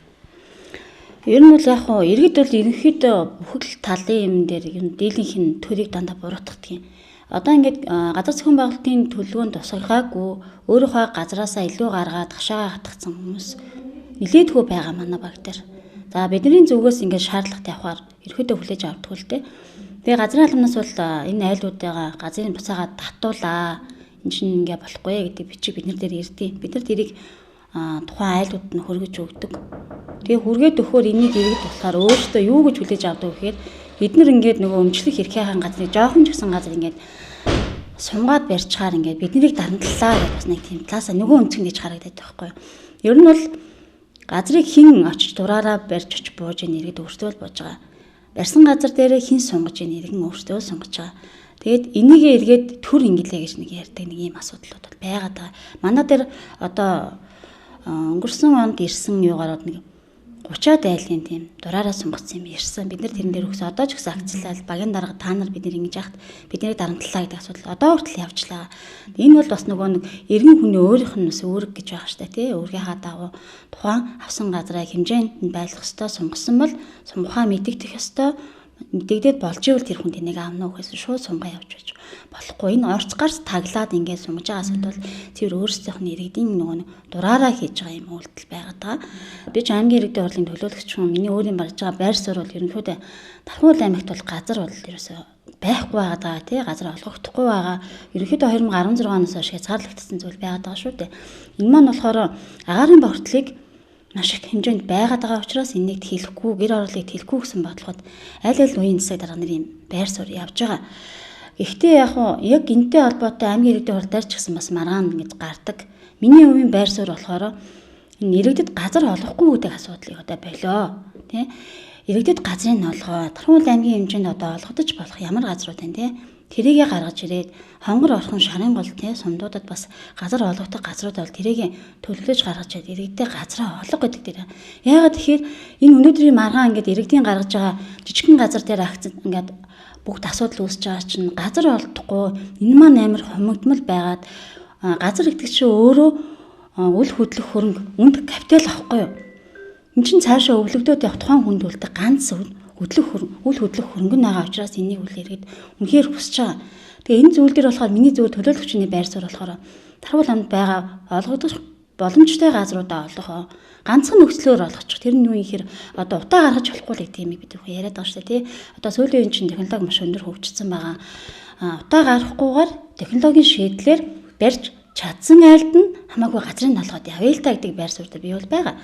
P: Ер нь бол яг хуу иргэд бол ерөнхийдөө бүхэл талын юм дээр юм дийлэнх нь төрийг дандаа буруутгадаг юм. Одоо ингээд газар зохион байгуулалтын төлөвлөгөөнд тусгаагүй өөрийнхөө газраасаа илүү гаргаад хашаагаа хатгацсан хүмүүс нилээдгүй байгаа манай баг дээр. За бидний зүгээс ингээд шаардлага тавихаар ерөөдөө хүлээж авдаггүй л дээ. Тэгээ газрын албанаас бол энэ айлуудыгаа газрын буцаагаад татуулаа. Энд чинь ингээ болохгүй гэдэг бичиг бид нар дээр ирдээ. Бид нар тэрийг тухайн айлууд нь хөргөж өгдөг. Тэгээ хүргээд өгөхөөр энийг иргэд болохоор өөртөө юу гэж хүлээж авдаг вэ гэхээр бид нар ингээд нөгөө өмчлөх эрхийнхээ газрыг жоохон ч гэсэн газар ингээд сунгаад барьчаар ингээд биднийг дарамтлаа гэж бас нэг тийм талаасаа нөгөө өнцгөн гэж харагдаад байхгүй юу. Ер нь бол газрыг хэн очиж дураараа барьж очиж бууж ийн иргэд өөртөө л бууж байгаа. Барьсан газар дээрээ хэн сунгаж ийн иргэн өөртөө л сунгаж байгаа. Тэгээд энийгээ эргээд төр ингэлээ гэж нэг ярьдаг нэг ийм асуудлууд бол байгаад байгаа. Манай дээр одоо өнгөрсөн онд ирсэн юугаар нэг 30-аад айлын тийм дураараа сунгацсан юм ярьсан. Бид нар тэрэн дээр өгсөн. Одоо ч гэсэн акцлал багийн дарга та нар бид нар ингэж яхад бидний дарамтлаа гэдэг асуудал одоо хүртэл явжлаа. Энэ бол бас нөгөө нэг иргэн хүний өөрийнх нь бас үүрэг гэж байгаа штэ тий. Үүргийнхаа дагуу тухайн авсан газраа хэмжээнд нь байлгах ёстой, сунгасан бол сунгахаа мэдэгдэх ёстой. Мэдэгдээд болж ивэл тэр хүн тэнийг авна уу гэхээс шууд сунгаа явж байж болохгүй. Энэ орц гарц таглаад ингээд сунгаж байгаа асуудал цэвэр өөрсдийнх нь иргэдийн нөгөө дураараа хийж байгаа юм үйлдэл байгаад байгаа. Би ч аймгийн иргэдийн хурлын төлөөлөгч хүн миний өөрийн барьж байгаа байр суурь бол ерөнхийдөө Тархуул аймагт бол газар бол ерөөсөө байхгүй байгаа даа тий газар олгогдохгүй байгаа. Ерөнхийдөө 2016 оноос хойш хязгаарлагдсан зүйл байгаад байгаа шүү дээ. Энэ маань болохоор агаарын богтлыг маш их хэмжээнд байгаад байгаа учраас энийг хэлэхгүй, гэр ороолыг хэлэхгүй гэсэн бодлогод аль аль үеийн засаг дарга нарын байр суурь явж байгаа. Гэхдээ яг уу яг энэтэй холбоотой аймгийн иргэдийн хурал дээр ч гэсэн бас маргаан ингэж гардаг. Миний хувийн байр суурь болохоор энэ иргэдэд газар олохгүй гэдэг асуудлыг одоо болио. Тэ? Иргэдэд газрыг олгоо. Тархуул аймгийн хэмжээнд одоо олгодож болох ямар газрууд байна те? Тэрийгэ гаргаж ирээд хонгор орхон шарын гол те сумдуудад бас газар олгодог газрууд бол тэрийгэ төлөвлөж гаргаж ирээд иргэдээ газраа олго гэдэг дээр. Яагаад тэгэхээр энэ өнөөдрийн маргаан ингээд иргэдийн гаргаж байгаа жижигхэн газар дээр акц ингээд бүгд асуудал үүсэж байгаа чинь газар олдохгүй энэ маань амар хумигдмал байгаад газар гэдэг чинь өөрөө үл хөдлөх хөрөнгө үнд капитал авахгүй юу? Энд чинь цаашаа өвлөгдөөд явах тухайн хүнд үлдэх ганц хөдлөх үл хөдлөх хөрөнгө нь байгаа учраас энийг үл иргэд үнэхээр хүсэж байгаа. Тэгээ энэ зүйл дээр болохоор миний зүгээр төлөөлөгчний байр суурь болохоор Тархуул аймагт байгаа олгогдох боломжтой газруудаа олгох ганцхан нөхцлөөр олгочих. Тэр нь юу юм хэр одоо утаа гаргаж болохгүй л гэдэг юмыг бид бүхэн яриад байгаа шүү дээ тий. Одоо сүүлийн үеийн чинь технологи маш өндөр хөгжсөн байгаа. Утаа гаргахгүйгээр технологийн шийдлэр барьж чадсан айлд нь хамаагүй газрын толгойд явъя л та гэдэг байр суурь дээр бий бол байгаа.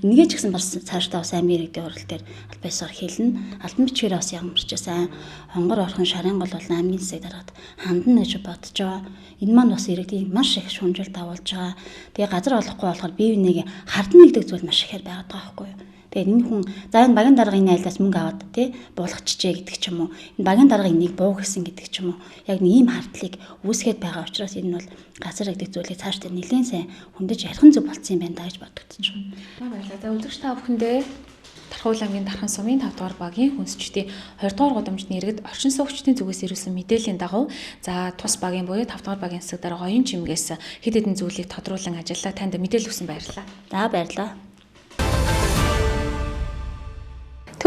P: Энийгээ ч гэсэн бас цаашдаа бас аймгийн иргэдийн хурал дээр аль бисаар хэлнэ. Албан бичгээр бас ямар ч сайн хонгор орхон шарын гол бол аймгийн засаг даргад хандна гэж бодож байгаа. Энэ маань бас иргэдийн маш их шүүмжил дагуулж байгаа. Тэгээ газар олохгүй болохоор бие бинийгээ хардна гэдэг зүйл маш ихээр байгаад байгаа байхгүй юу? Тэгээд энэ хүн за энэ багийн дарга энэ айлаас мөнгө аваад тий буулгачихжээ гэдэг ч юм уу. Энэ багийн дарга энийг буу гэсэн гэдэг ч юм уу. Яг нэг ийм хардлыг үүсгээд байгаа учраас энэ нь бол газар гэдэг зүйлийг цаашдаа нэлээд сайн хөндөж ярих нь зөв болцсон юм байна да гэж бодогдож байна.
A: Баярлалаа. За үзэгч та бүхэндээ Тархуул аймгийн Дархан сумын 5 дугаар багийн хүнсчдийн 20 дугаар гудамжны иргэд орчин суугчдын зүгээс ирүүлсэн мэдээллийн дагуу за тус багийн буюу 5 дугаар багийн засаг дарга Оюун Чимгээс хэд хэдэн зүйлийг тодруулан ажиллаа. Танд мэдээлэл өгсөн баярлалаа.
P: За баярлалаа.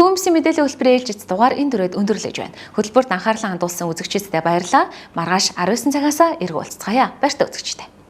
A: Төвөмсийн мэдээллийн хөтөлбөрийн ээлжит дугаар энэ дүрээд өндөрлөж байна. Хөтөлбөрт анхаарлаа хандуулсан үзэгчдэд баярлалаа. Маргааш 19 цагаас эргүү уулзцаая. Баяртай үзэгчдээ.